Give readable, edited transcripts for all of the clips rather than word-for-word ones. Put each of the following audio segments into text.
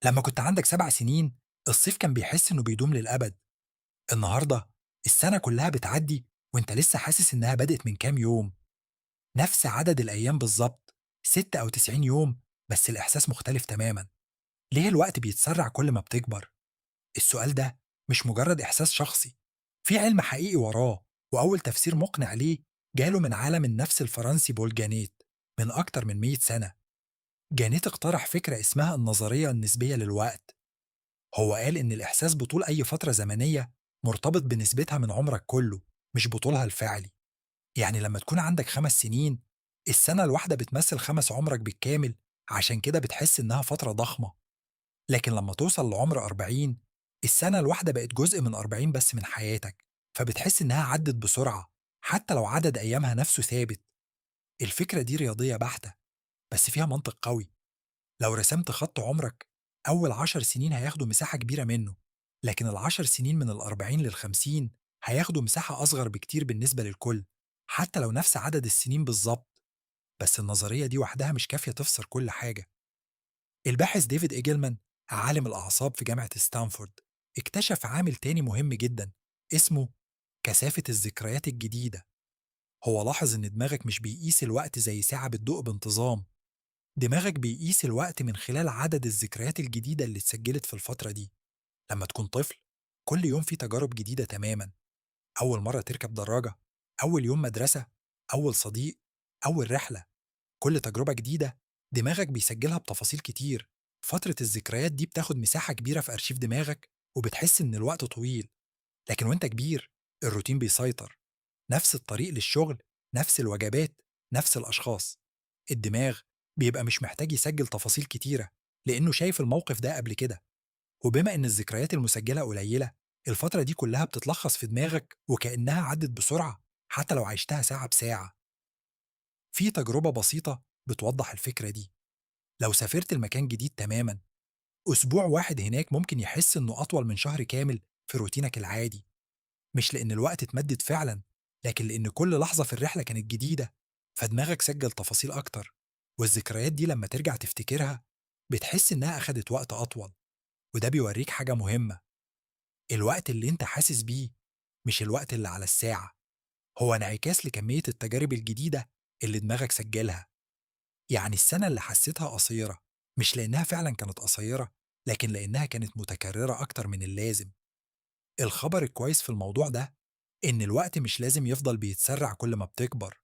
لما كنت عندك 7 سنين، الصيف كان بيحس إنه بيدوم للأبد. النهاردة السنة كلها بتعدي وإنت لسه حاسس إنها بدأت من كام يوم. نفس عدد الأيام بالظبط، 96 يوم، بس الإحساس مختلف تماما. ليه الوقت بيتسرع كل ما بتكبر؟ السؤال ده مش مجرد إحساس شخصي، في علم حقيقي وراه. وأول تفسير مقنع ليه جاله من عالم النفس الفرنسي بول جانيت من أكتر من 100 سنة. جانيت اقترح فكرة اسمها النظرية النسبية للوقت. هو قال إن الإحساس بطول أي فترة زمنية مرتبط بنسبتها من عمرك كله، مش بطولها الفعلي. يعني لما تكون عندك 5 سنين، السنة الواحدة بتمثل خمس عمرك بالكامل، عشان كده بتحس إنها فترة ضخمة. لكن لما توصل لعمر 40، السنة الواحدة بقت جزء من 40 بس من حياتك، فبتحس إنها عدت بسرعة حتى لو عدد أيامها نفسه ثابت. الفكرة دي رياضية بحتة، بس فيها منطق قوي. لو رسمت خط عمرك، أول 10 سنين هياخدوا مساحة كبيرة منه، لكن ال10 سنين من ال40 لل50 هياخدوا مساحة أصغر بكتير بالنسبة للكل، حتى لو نفس عدد السنين بالظبط. بس النظرية دي وحدها مش كافية تفسر كل حاجة. الباحث ديفيد إيجلمان، عالم الأعصاب في جامعة ستانفورد، اكتشف عامل تاني مهم جدا اسمه كثافة الذكريات الجديدة. هو لاحظ إن دماغك مش بيقيس الوقت زي ساعة بتدق بانتظام، دماغك بيقيس الوقت من خلال عدد الذكريات الجديدة اللي اتسجلت في الفترة دي. لما تكون طفل، كل يوم فيه تجارب جديدة تماما: أول مرة تركب دراجة، أول يوم مدرسة، أول صديق، أول رحلة. كل تجربة جديدة دماغك بيسجلها بتفاصيل كتير. فترة الذكريات دي بتاخد مساحة كبيرة في أرشيف دماغك، وبتحس إن الوقت طويل. لكن وإنت كبير، الروتين بيسيطر: نفس الطريق للشغل، نفس الوجبات، نفس الأشخاص. الدماغ بيبقى مش محتاج يسجل تفاصيل كتيرة لأنه شايف الموقف ده قبل كده. وبما إن الذكريات المسجلة قليلة، الفترة دي كلها بتتلخص في دماغك وكأنها عدت بسرعة، حتى لو عشتها ساعة بساعة. في تجربة بسيطة بتوضح الفكرة دي: لو سافرت لمكان جديد تماما، أسبوع واحد هناك ممكن يحس إنه أطول من شهر كامل في روتينك العادي. مش لأن الوقت اتمدد فعلا، لكن لأن كل لحظة في الرحلة كانت جديدة، فدماغك سجل تفاصيل أكتر، والذكريات دي لما ترجع تفتكرها بتحس إنها أخدت وقت أطول. وده بيوريك حاجة مهمة: الوقت اللي انت حاسس بيه مش الوقت اللي على الساعة، هو انعكاس لكمية التجارب الجديدة اللي دماغك سجلها. يعني السنة اللي حسيتها قصيرة مش لأنها فعلا كانت قصيرة، لكن لأنها كانت متكررة أكتر من اللازم. الخبر الكويس في الموضوع ده إن الوقت مش لازم يفضل بيتسرع كل ما بتكبر.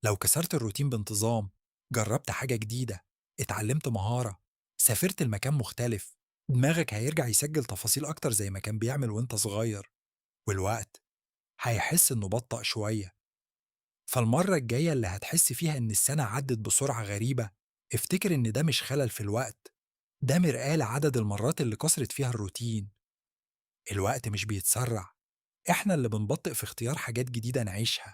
لو كسرت الروتين بانتظام، جربت حاجة جديدة، اتعلمت مهارة، سافرت لمكان مختلف، دماغك هيرجع يسجل تفاصيل أكتر زي ما كان بيعمل وانت صغير، والوقت هيحس إنه بطأ شوية. فالمرة الجاية اللي هتحس فيها إن السنة عدت بسرعة غريبة، افتكر إن ده مش خلل في الوقت، ده مرآة لعدد المرات اللي كسرت فيها الروتين. الوقت مش بيتسرع، إحنا اللي بنبطئ في اختيار حاجات جديدة نعيشها.